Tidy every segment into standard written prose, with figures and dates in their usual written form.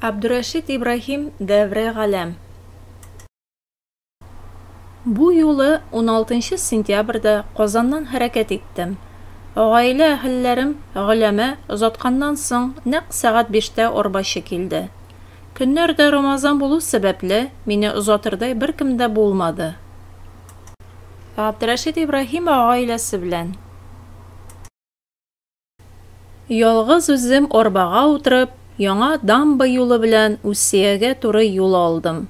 Абдурәшит Ибраһим Дәвре галәм. Бу юлы уналтынчы сентябрьдә Казаннан хәрәкәт иттем. Гаилә әһелләрем, голәмә, озатканнан соң, нәкъ сәгать биштә арбачы килде. Көннәр дә Рамазан булу сәбәпле, мине озатырдай беркем дә булмады. Габдрәшит Ибраһим гаиләсе белән. Ялгыз үзем арбага утырып, яңа дамба юлы белән Үссиягә туры юл алдым.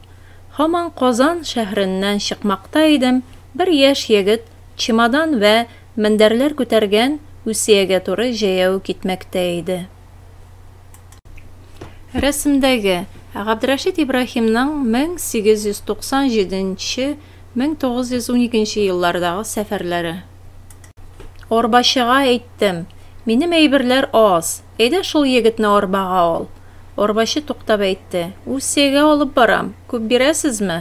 Һаман Казан шәһәреннән чыкмакта идем, бер яшь егет чемодан вә мендәрләр күтәргән Үссиягә туры җәяү китмәктә иде. Рәсемдәге, Габдрәшит Ибраһимның 1897 нче, 1912 нче еллардагы сәфәрләре. Арбачыга әйттем, Минем әйберләр аз, әйдә шул егетне арбага ал. Арбачы туктап әйтте, Усиягә алып барам, күп бирәсезме?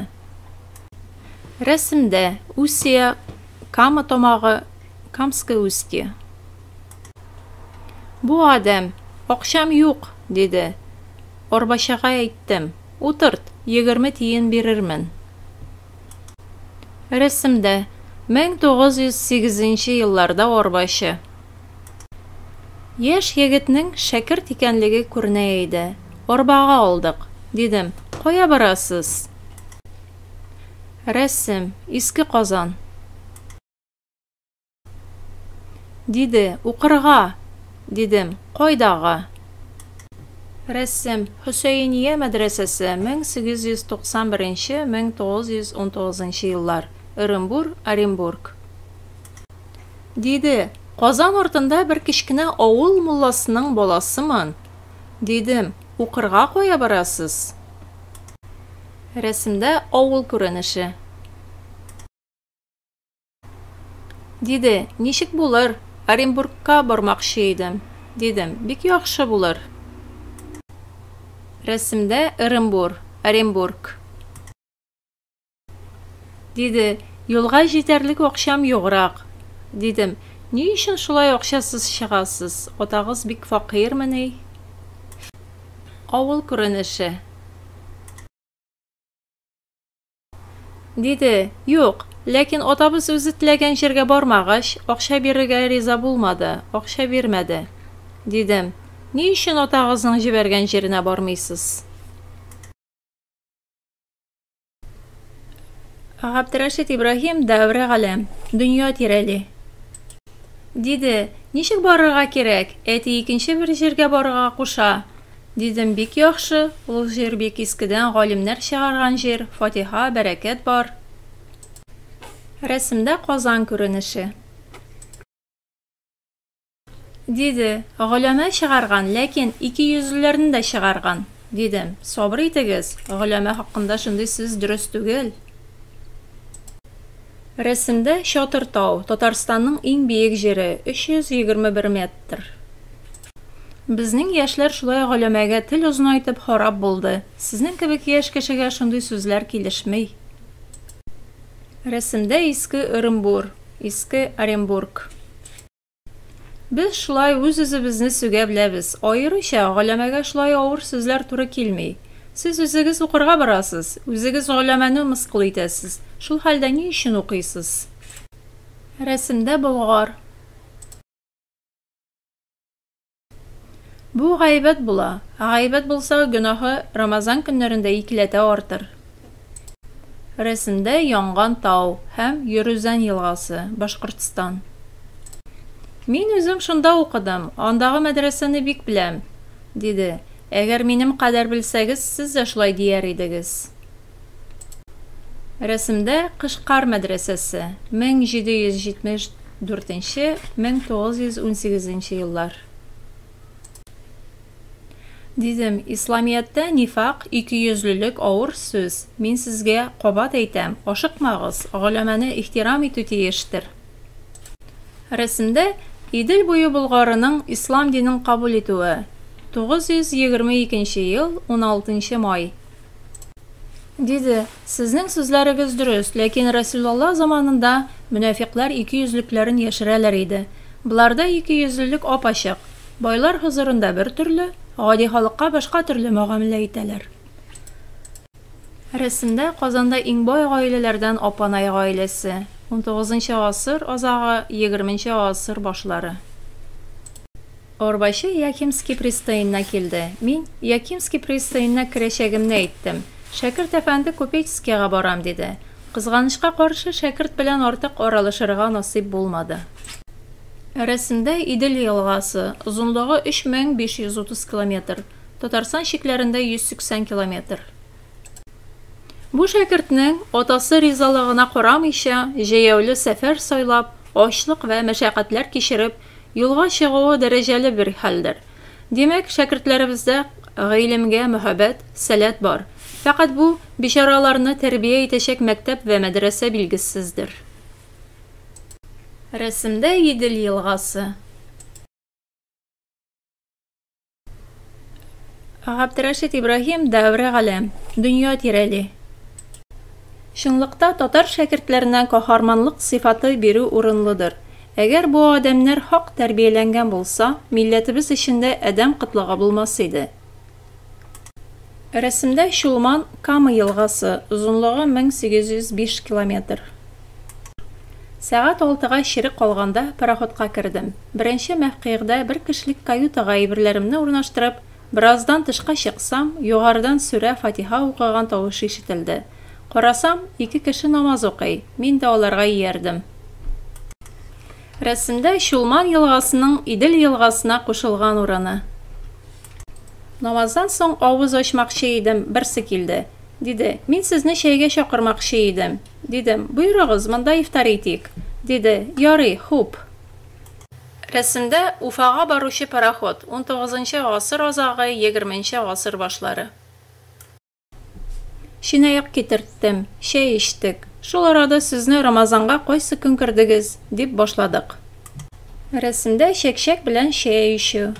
Рәсемдә, Усия, Кама тамагы, Камское устье. Бу адәм, Акчам юк, диде. Арбачыга әйттем, Утырт, 20 тиен бирермен. Рәсемдә, 1908 нче елларда арбачы. Яшь егетнең шәкерт икәнлеге күренә иде. Арбага алдык. Дидем, Кая барасыз? Рәсем, Иске Казан. Диде, Укырга! Дидем, Кайдага? Рәсем, Хөсәения мәдрәсәсе, 1891 нче, 1919 нчы еллар, Ырымбур, Оренбург. Диде, Казан артында бер кечкенә авыл мулласының баласымын. Дидем, Укырга кая барасыз? Рәсемдә авыл күренеше. Диде, Ничек булыр, Оренбургка бармакчы идем. Дидем, Бик яхшы булыр. Рәсемдә Ырымбур, Оренбург. Диде, Юлга җитәрлек акчам юграк. Дидем, Ни өчен шулай акчасыз чыгасыз, атагыз бик фәкыйрьмени? Авыл күренеше. Диде, Юк, ләкин атабыз үзе теләгән җиргә бармагач, акча бирергә риза булмады, акча бирмәде. Дидем, Ни өчен атагызның җибәргән җиренә бармыйсыз? Габдрәшит Ибраһим Дәвре галәм, дөнья тирәли. Диде, Ничек барырга кирәк, әти икенче бер җиргә барырга куша. Дидем, бик яхшы, ул җир бик искедән галимнәр чыгарган җир, фатиха, бәрәкәт бар. Рәсемдә Казан күренеше. Диде, голәмә чыгарган, ләкин икейөзлеләрне дә чыгарган. Дидем, сабыр итегез, голәмә хакында шундый сүз дөрес түгел. Рәсемдә Чатыр тау, Татарстанның иң биек җире, 321 метр. Безнең яшьләр шулай голәмәгә тел озынайтып харап булды. Сезнең кебек яшь кешегә шундый сүзләр килешми. Рәсемдә Иске Ырымбур, Иске Оренбург. Без шулай үз-үзебезне сүгә беләбез, аеруча голәмәгә шулай авыр сүзләр туры килми. Сез үзегез укырга барасыз, үзегез голәмәне мыскыл итәсез, шул хәлдә ни өчен укыйсыз? Рәсемдә Болгар. Бу гайбәт була. Гайбәт булса, гөнаһы Рамазан көннәрендә икеләтә артыр. Рәсемдә янган тау һәм Йөрүзән елгасы, Башкортстан. Мин үзем шунда укыдым, андагы мәдрәсәне бик беләм, диде. Әгәр минем кадәр белсәгез, сез дә шулай дияр идегез. Рәсемдә Кышкар мәдрәсәсе, 1774 нче, 1918 нче еллар. Дидем, Исламияттә нифак, икейөзлелек авыр сүз, мин сезгә кабат әйтәм, ашыкмагыз, голәмәне ихтирам итү тиештер. Рәсемдә, Идел буе Болгарының ислам динен кабул итүе, 922 нче ел, 16 нчы май. Диде, Сезнең сүзләрегез дөрес, ләкин Рәсүлалла заманында мөнафикълар икейөзлекләрен яшерәләр иде. Боларда икейөзлелек ап-ачык. Байлар хозурында бер төрле, Гади халыкка башка төрле мөгамәлә итәләр. Рәсемдә, Казанда иң бай гаиләләрдән Апанай гаиләсе. Унтугызынчы гасыр азагы, егерменче гасыр башлары. Арбачы Якимский пристанена килде. Мин Якимский пристанена керәчәгемне әйттем. Шәкерт әфәнде Купеческийга барам, диде. Кызганычка каршы, шәкерт белән артык аралышырга насыйп булмады. Рәсемдә Идел елгасы, озынлыгы 3530 километр, Татарстан чикләрендә 180 километр. Бу шәкертнең, атасы ризалыгына карамыйча, җәяүле сәфәр сайлап, ачлык вә мәшәкатьләр кичереп, юлга чыгуы дәрәҗәле бер хәлдер. Димәк, шәкертләребездә гыйлемгә мөхәббәт, сәләт бар. Фәкать бу бичараларны тәрбия итәчәк мәктәп вә мәдрәсә билгесездер. Рәсемдә Идел елгасы. Габдрәшит Ибраһим Дәвре галәм, дөнья тирәли. Чынлыкта татар шәкертләренә каһарманлык сыйфаты бирү урынлыдыр. Әгәр бу адәмнәр хак тәрбияләнгән булса, милләтебез эчендә адәм кытлыгы булмас иде. Рәсемдә Чулман Кама елгасы, озынлыгы 1805 километр. Сәгать алтыга чирек калганда пароходка кердем. Беренче мәвкыйгъдә бер кешелек каютага әйберләремне урнаштырып, бераздан тышка чыксам, югарыдан сүрә Фатиха укыган тавыш ишетелде. Карасам, ике кеше намаз укый, мин дә аларга иярдем. Рәсемдә Чулман елгасының Идел елгасына кушылган урыны. Намаздан соң авыз ачмакчы идем, берсе килде. Диде, Мин сезне чәйгә чакырмакчы идем. Дидем, Боерыгыз, монда ифтар итик. Диде, Ярый, хуп. Рәсемдә, Уфага баручы пароход, унтугызынчы гасыр азагы, егерменче гасыр башлары. Чынаяк китерттем, чәй эчтек. Шул арада сүзне Рамазанга кайсы көн кердегез? дип башладык. Рәсемдә, чәкчәк белән чәй эчү.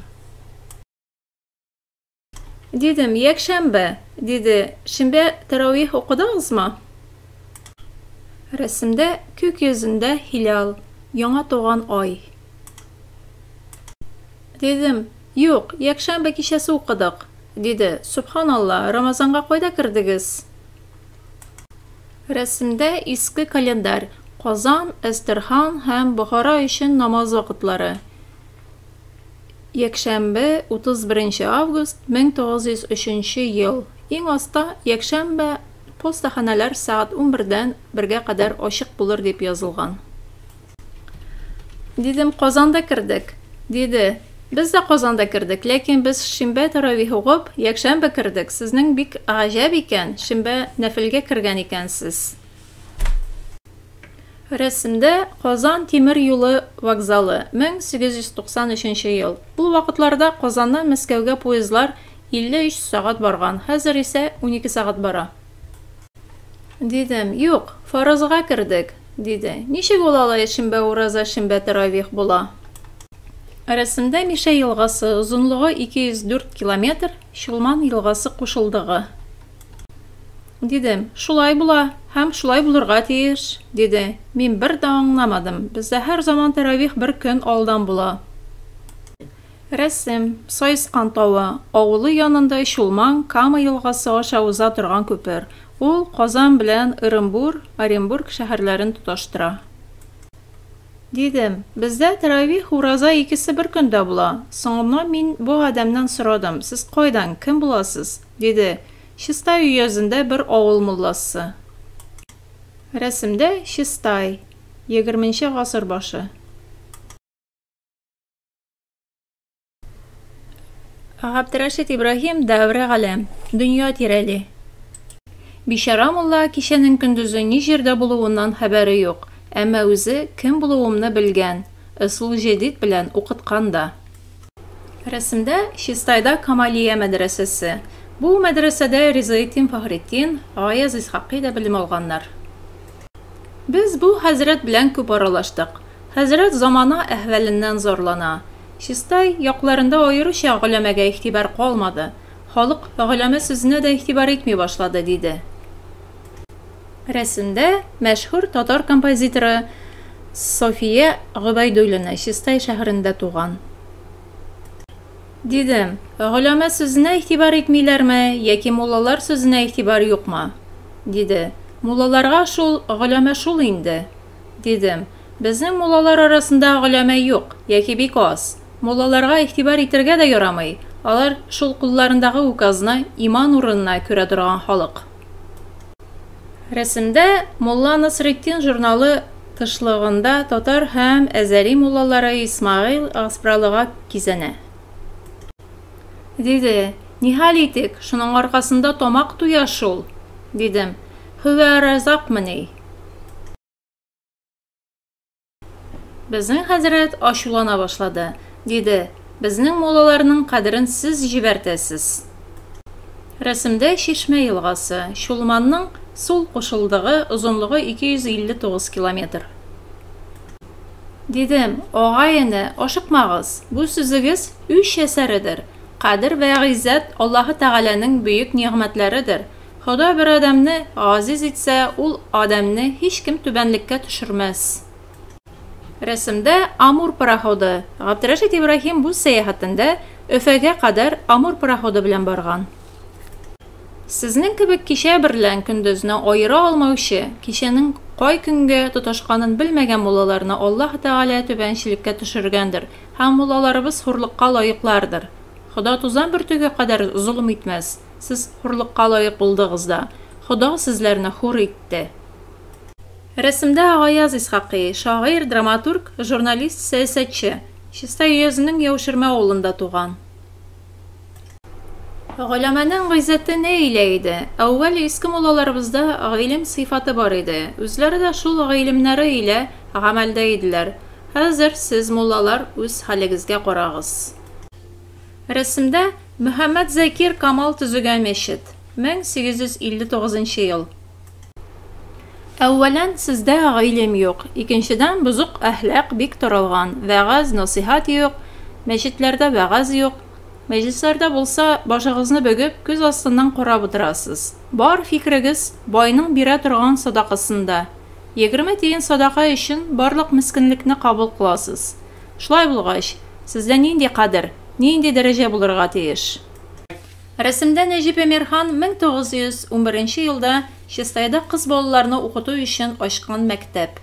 Дидем, якшәмбе, диде, шимбә тәравих укыдыгызмы? Рәсемдә күк йөзендә һилал, яңа туган ай. Дидем, юк, якшәмбе кичәсе укыдык. Диде, сөбханалла, Рамазанга кайда кердегез? Рәсемдә иске календарь, Казан, Әстерхан һәм Бохара өчен намаз вакытлары. Якшәмбе, 31 нче август, 1903 нче ел. Иң аста, Якшәмбе, постаханәләр сәгать унбердән бергә кадәр ачык булыр дип язылган. Дидем, Казанда кердек. Диде, Без дә Казанда кердек, ләкин без шимбә тәравих укып, якшәмбе кердек, сезнең бик гаҗәп икән, шимбә нәфелгә кергән икәнсез. Рәсемдә, Казан тимер юлы вокзалы, 1893 нче ел. Ул вакытларда Казаннан Мәскәүгә поездлар 53 сәгать барган, хәзер исә 12 сәгать бара. Дидем, Юк, фарызга кердек. Диде, Ничек ул алай шимбә ураза, шимбә тәравих була? Рәсемдә Мишә елгасы, озынлыгы 204 километр, Чулман елгасы кушылдыгы. Дидем, Шулай була һәм шулай булырга тиеш, диде. Мин бер дә аңламадым, бездә һәр заман тәравих бер көн алдан була. Рәсем, Саескан тавы авылы янында Чулман Кама елгасы аша уза торган күпер. Ул Казан белән Ырымбур, Оренбург, шәһәрләрен тоташтыра. Дидем, Бездә тәравих, ураза икесе бер көндә була. Соңыннан мин бу адәмнән сорадым, Сез кайдан, кем буласыз? Диде, Чистай өязендә бер авыл мулласы. Рәсемдә, Чистай, егерменче гасыр башы. Габдрәшит Ибраһим Дәвре галәм, дөнья тирәли. Бичара мулла кичәнең көндезе ни җирдә булуыннан хәбәре юк, әмма үзе кем булуымны белгән, ысул җәдит белән укыткан да. Рәсемдә, Чистайда Камалия мәдрәсәсе. Бу мәдрәсәдә Ризаэтдин Фәхретдин, Гаяз Исхакый да белем алганнар. Без бу хәзрәт белән күп аралаштык. Хәзрәт замана әһваленнән зарлана. Чистай якларында аеруча голәмәгә игътибар калмады. Халык голәмә сүзенә дә игътибар итми башлады, диде. Рәсемдә, мәшһүр татар композиторы София Гобәйдуллина Чистай шәһәрендә туган. Дидем, Голәмә сүзенә игътибар итмиләрме яки муллалар сүзенә игътибар юкмы? Диде, Муллаларга шул, голәмә шул инде. Дидем, Безнең муллалар арасында голәмә юк яки бик аз. Муллаларга игътибар итәргә дә ярамый, алар шул кулларындагы указны иман урынына күрә торган халык. Рәсемдә, Мулла Насретдин журналы тышлыгында татар һәм әзәри муллалары Исмәгыйль Гаспралыга кизәнә. Диде. Нихәл итик, шуның аркасында тамак туя шул, дидем. Һүвә разакмыни? Безнең хәзрәт ачулана башлады. Диде, Безнең муллаларның кадерен сез җибәртәсез. Рәсемдә Чишмә елгасы, Чулманның сул кушылдыгы, озынлыгы 259 километр. Дидем, Агай-эне, ашыкмагыз, бу сүзегез үч әсәредер. Кадер вә гыйззәт Аллаһы Тәгаләнең бөек нигъмәтләредер. Хода бер адәмне газиз итсә, ул адәмне һичкем түбәнлеккә төшермәс. Рәсемдә Амур пароходы. Габдрәшит Ибраһим бу сәяхәтендә Өфәгә кадәр Амур пароходы белән барган. Сезнең кебек кичә берлән көндезне аера алмаучы, кичәнең кай көнгә тоташканын белмәгән муллаларны Аллаһ Тәгалә түбәнчелеккә төшергәндер һәм муллаларыбыз хурлыкка лаеклардыр. Хода тузан бөртеге кадәр золым итмәс. Сез хурлыкка лаек булдыгыз да, Хода сезләрне хур итте. Рәсемдә Гаяз Исхакый, шагыйрь, драматург, журналист, сәясәтче. Чистай өязенең Яуширмә авылында туган. Голәмәнең гыйззәте ни илә иде? Әүвәл иске муллаларыбызда гыйлем сыйфаты бар иде. Үзләре дә шул гыйлемнәре илә гамәлдә иделәр. Хәзер сез, муллалар, үз хәлегезгә карагыз. Рәсемдә, Мөхәммәтзакир Камал төзегән мәчет, 1859 нчы ел. Әүвәлән, сездә гыйлем юк, икенчедән, бозык әхлак бик таралган, вәгазь, насыйхәт юк, мәчетләрдә вәгазь юк. Мәҗлесләрдә булса, башыгызны бөгеп, күз астыннан карап утырасыз. Бар фикерегез байның бирә торган садакасында. 20 тиен садака өчен барлык мескенлекне кабул кыласыз. Шулай булгач, сездә нинди кадер, нинди дәрәҗә булырга тиеш? Рәсемдә Нәҗип Әмирхан 1911 елда Чистайда кыз балаларны укыту өчен ачкан мәктәп.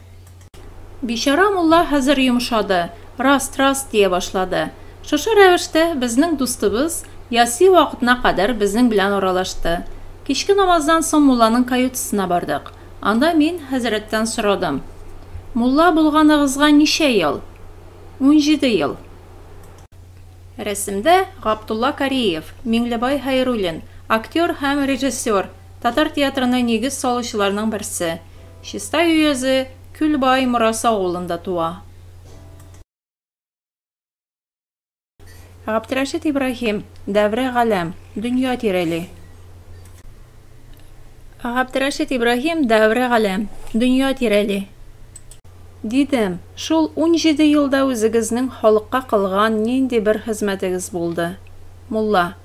Бичара мулла хәзер йомшады, раст, раст дия башлады. Шушы рәвештә безнең дустыбыз Яси вакытына кадәр безнең белән аралашты. Кичке намаздан соң мулланың каютасына бардык. Анда мин хәзрәттән сорадым. Мулла булганыгызга ничә ел? 17 ел. Рәсемдә, Габдулла Кариев, Миңлебай Хәйруллин, актер һәм режиссер, татар театрына нигез салучыларның берсе. Чистай өязе Күлбай Мораса авылында туа. Габдрәшит Ибраһим, Дәвре галәм, Дөнья тирәли. Габдрәшит Ибраһим, Дәвре галәм, Дөнья тирәли. Дидем, шул 17 елда үзегезнең халыкка кылган нинди бер хезмәтегез булды? Мулла,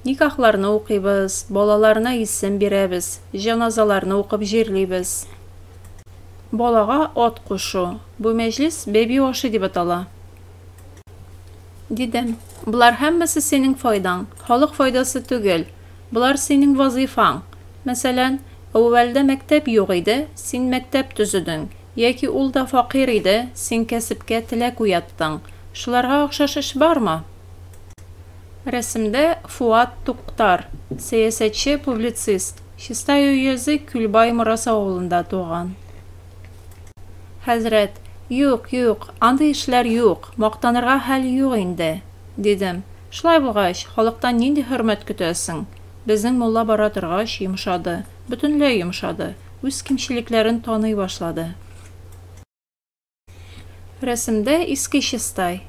Никахларны укыйбыз, балаларына исем бирәбез, җеназаларны укып җирлибез. Балага ат кушу. Бу мәҗлес бәби ашы дип атала. Дидем. Болар һәммәсе синең файдаң, халык файдасы түгел. Болар синең вазыйфаң. Мәсәлән, әүвәлдә мәктәп юк иде, син мәктәп төзедең, яки ул да фәкыйрь иде, син кәсепкә теләк уяттың. Шуларга охшаш эш бармы? Рәсемдә Фуат Туктар, сәясәтче, публицист, Чистай өязе Күлбай Мораса авылында туган. Хәзрәт, Юк, юк, андый эшләр юк, мактанырга хәл юк инде, дидем. Шулай булгач, халыктан нинди хөрмәт көтәсең? Безнең мулла бара торгач йомшады, бөтенләй йомшады, үз кимчелекләрен таный башлады. Рәсемдә Иске Чистай.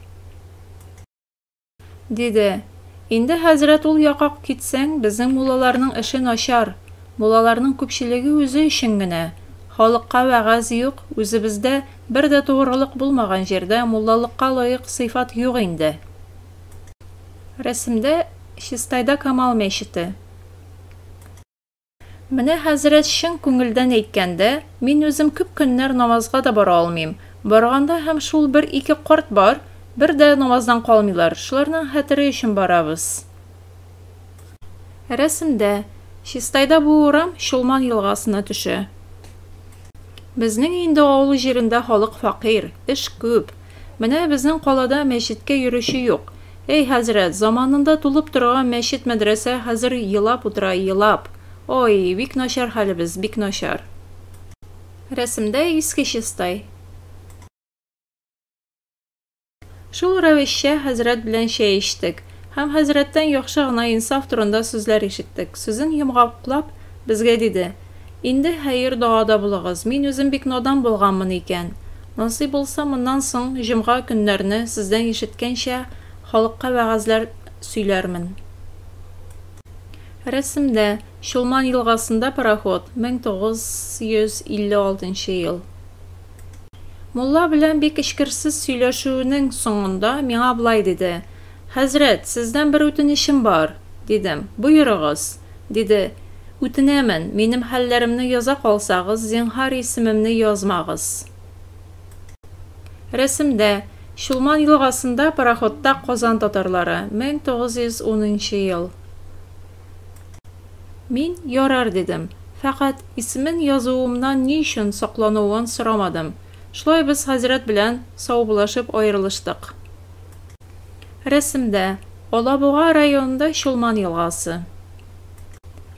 Диде. Инде, хәзрәт, ул якка китсәң, безнең муллаларның эше начар. Муллаларның күпчелеге үзе өчен генә. Халыкка вәгазь юк, үзебездә бер дә тугрылык булмаган җирдә муллалыкка лаек сыйфат юк инде. Рәсемдә, Чистайда Камал мәчете. Менә, хәзрәт, чын күңелдән әйткәндә, мин үзем күп көннәр намазга да бара алмыйм. Барганда һәм шул бер-ике карт бар, Бер дә намаздан калмыйлар, шуларның хәтере өчен барабыз. Рәсемдә, Чистайда бу урам Чулман елгасына төшә. Безнең инде авыл җирендә халык фәкыйрь, эш күп. Менә безнең калада мәчеткә йөрүче юк. Әй, хәзрәт, заманында тулып торган мәчет-мәдрәсә хәзер елап утыра, елап. Ой, бик начар хәлебез, бик начар. Рәсемдә, Иске Чистай. Шул рәвешчә хәзрәт белән чәй эчтек. Һәм хәзрәттән яхшы гына инсаф турында сүзләр ишеттек. Сүзен йомгаклап, безгә диде, Инде хәер-догада булыгыз, мин үзем бик надан булганмын икән. Насыйп булса, моннан соң җомга көннәрне, сездән ишеткәнчә, халыкка вәгазьләр сөйләрмен. Рәсемдә, Чулман елгасында пароход, 1956 нчы ел. Мулла белән бик эчкерсез сөйләшүенең соңында миңа болай диде, Хәзрәт, сездән бер үтенечем бар. Дидем. Боерыгыз. Диде. Үтенәмен, минем хәлләремне яза калсагыз, зинһар исемемне язмагыз. Рәсемдә, Чулман елгасында пароходта Казан татарлары, 1910 нчы ел. Мин, ярар, дидем. Фәкать исемен язуымнан ни өчен саклануын сорамадым. Шулай без хәзрәт белән саубуллашып аерылыштык. Рәсемдә, Алабуга районында Чулман елгасы.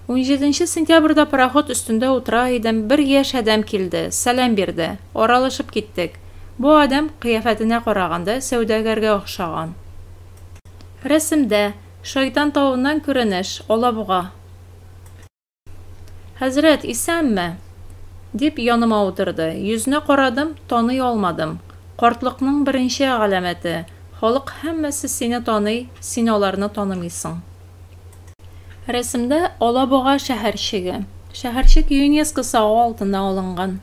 Унҗиденче сентябрьдә пароход өстендә утыра идем, бер яшь адәм килде, сәлам бирде. Аралашып киттек. Бу адәм, кыяфәтенә караганда, сәүдәгәргә охшаган. Рәсемдә, Шайтан тавыннан күренеш, Алабуга. Хәзрәт, исәнме? дип яныма утырды. Йөзенә карадым, таный алмадым. Картлыкның беренче галәмәте, халык һәммәсе сине таный, син аларны танымыйсың. Рәсемдә, Алабуга шәһәрчеге. Шәһәрчек ЮНЕСКО сагы алтына алынган.